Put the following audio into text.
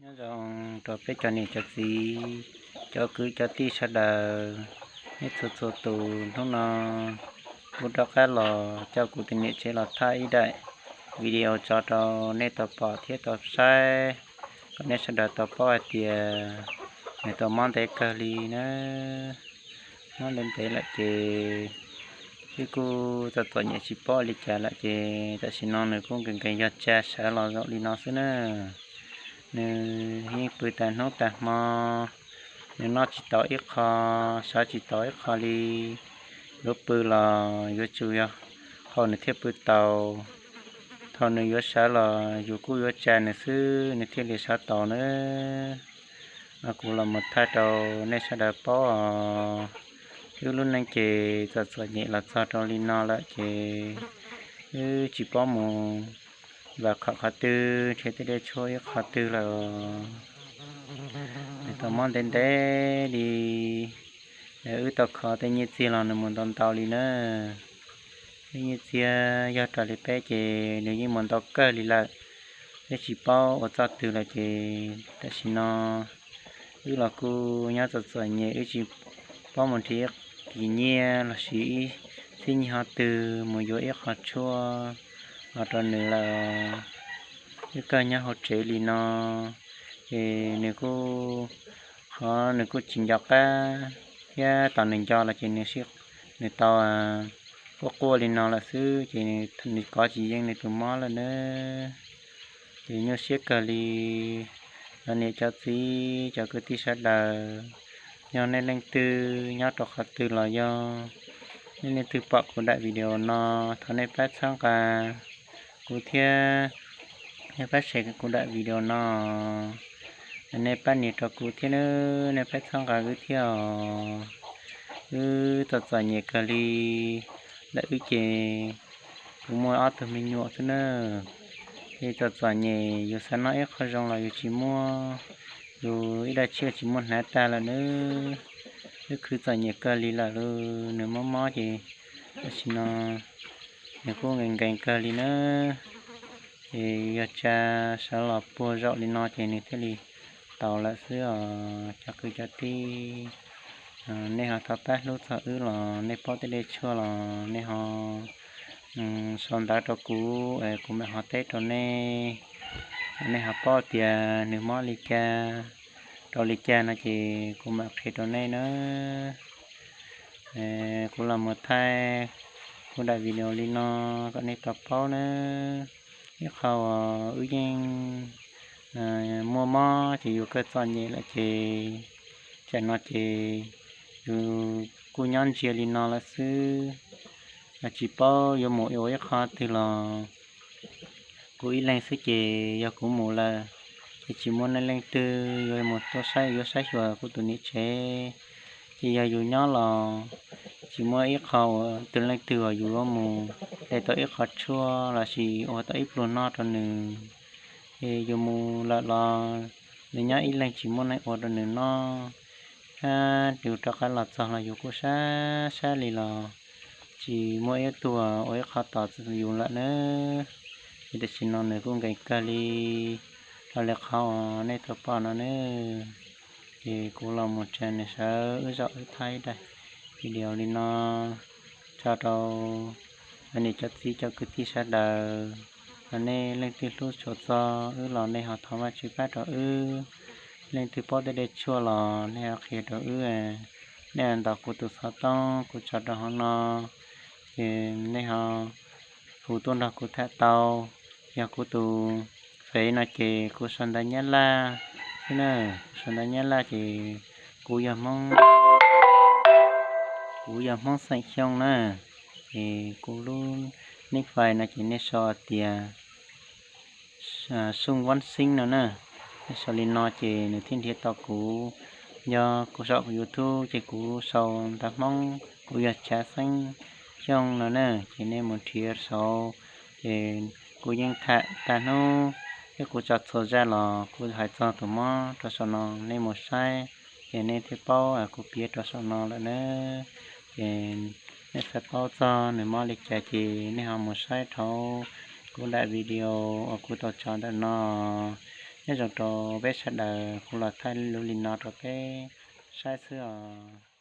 Nyob zoo rau peb cov niam cov txiv, cov kwv cov tij sawv daws, nej txhua txhua tus. Hnub no kuv rov qab los coj kuv tus niam tsev los thaij ib daim video tso rau nej tau pom thiab tau saib, kom nej sawv daws tau paub hais tias nws tau mob ntev kawg li na. Mob ntev ntev lawm ces wb kuj txom txom nyem tsis paub li cas lawm ces tam sim no nws kuj nkees nkees yog tsa sawv los zaum li no xwb na. Nws yeej pw tas hnub tas hmo, nws noj tsis tau ib qho, sawv tsis tau ib qho li. Yuav pw los yuav tsum yog qhov nws thiaj pw tau. Thaum nws yuav sawv los yus kuj yuav tsa nws xwb nws thiaj li sawv tau na. Kuv los mus thaij rau nej sawv daws paub os. Wb lub neej ces txom txom nyem los txog rau li no lawm ces wb tsis paub mus vam khom qhov twg, nrhiav tej dej tshuaj ib qho twg lawm. Nws tau mob ntev ntev li, wb tau kho tej nyiaj txiag los nws mus ntau ntau li na. Tej nyiaj txiag yog raws li peb ces nws yeej mus ntau kawg li lawm, peb tsis paub ua txoj twg lawm ces tam sim no wb los kuj nyob txom txom nyem, wb tsis paub mus nrhiav ib kis nyiaj lossis ib txhiab nyiaj qhov twg mus yuav ib qho tshuaj los rau nws lawm. Wb kawg nyob hauv tsev li no ces nws kuj, qhov nws kuj tsis nco qab thiab, tos nws nco los ces nws, nws tau quaj quaj li no lawm xwb ces nws kov tsis yeej nws tus mob lawm na. Ces nyuaj siab kawg li. Cov niam cov txiv cov kwv tij sawv daws, yog nej leej twg nyob rau qhov twg los yog nej leej twg pom kuv daim video no, thov nej pab txhawb nqa kuv thiab, nej pab share kuv daim video no. Nej pab nias rau kuv thiab na, nej pab txhawb nqa wb thiab os. Wb txom txom nyem kawg li lawm wb ces, kuv muaj ob tug me nyuam xwb na. Ces txom txom nyem yus xav noj ib qho zoo los yus tsis muaj, yus ib daim tshiab tsis muaj hnav tag lawm na. Wb khwv txom nyem kawg li lawm, nws mob mob ces tam sim no nws kuj nkees nkees kawg li na. Ces yog tsa sawv los puag zaum li no ces nws thiaj li tau lawm xwb os cov kwv cov tij. Nej ho thov pab hlub txog wb los nej paub tej dej tshuaj los nej ho sau ntawv rau kuv, kuv mam ho teb rau nej. Nej ho paub tias nws mob li cas, rau li cas no ces kuv mam qhia rau nej na. Kuv los mus thaij kuv daim video li no kom nej tau paub na. Ib qho uas wb yeej muaj mob ces yus kawg txom nyem lawm ces, tsam no ces yus kuj nyob ntsia li no lawm xwb, tsis paub yuav mus ua ib qho twg los kuv ib leeg xwb ces yog kuv mus lawm ces tsis muaj nej leej twg yuav mus tuaj saib, yuav saib xyuas kuv tus niam tsev. Ces yog yus nyob los tsis muaj ib qho uas tus leej twg uas yus yuav mus de tau ib qho tshuaj lossis ua tau ib pluag noj rau nws. Ces yus mus lawm los nws nyob ib leeg tsis muaj neeg ua rau nws noj. Ab, yus rov qab los txog los yus kuj sab sab li los tsis muaj ib tug ua ib qho tos yus lawm na. Ces tam sim no nws kuj nkees kawg li, raws li qhov nej tau pom no na. Ces kuv los mus tsa nws sawv wb zaum wb thaij daim video li no tso rau cov niam cov txiv cov kwv tij sawv daws. Yog nej leej twg hlub tshua txog wb los nej ho thov Vajtswv pab rau wb. Leej twg paub tej dej tshuaj los nej ho qhia rau wb. Nej ntaus kuv tus xov tooj kuv tso rau hauv no, ces nej ho hu tuaj nrog kuv tham tau. Yog kuv tus Fev no ces kuv sau ntawv Nyab Laj xwb na, kuv sau ntawv Nyab Laj ces kuv yog Hmoob, kuv yog Hmoob xeem Xyooj na. Ces kuv lub nick Face no ces nej sau tias Xung Vab Xeeb no na. Nej sau li no ces nws thiaj nrhiav tau kuv. Yog kuv sau kuv YouTube ces kuv sau ntawv Hmoob kuv yog Tshav Xeeb Xyooj no na, ces nej mus nrhiav saud ces kuv yeej tham tag hnub thiab kuv tso txhua zaj los kuv hais txog tus mob rau saum no, nej mus saib ces nej thiaj paub kuv piav rau saum no lawm na. Ces nej xav paub txog nws mob li cas ces nej ho mus saib rau kuv daim video uas kuv tau tso ntawm no. Nyob zoo rau peb sawv daws, kuv los thaij lub li no rau peb saib xwb os.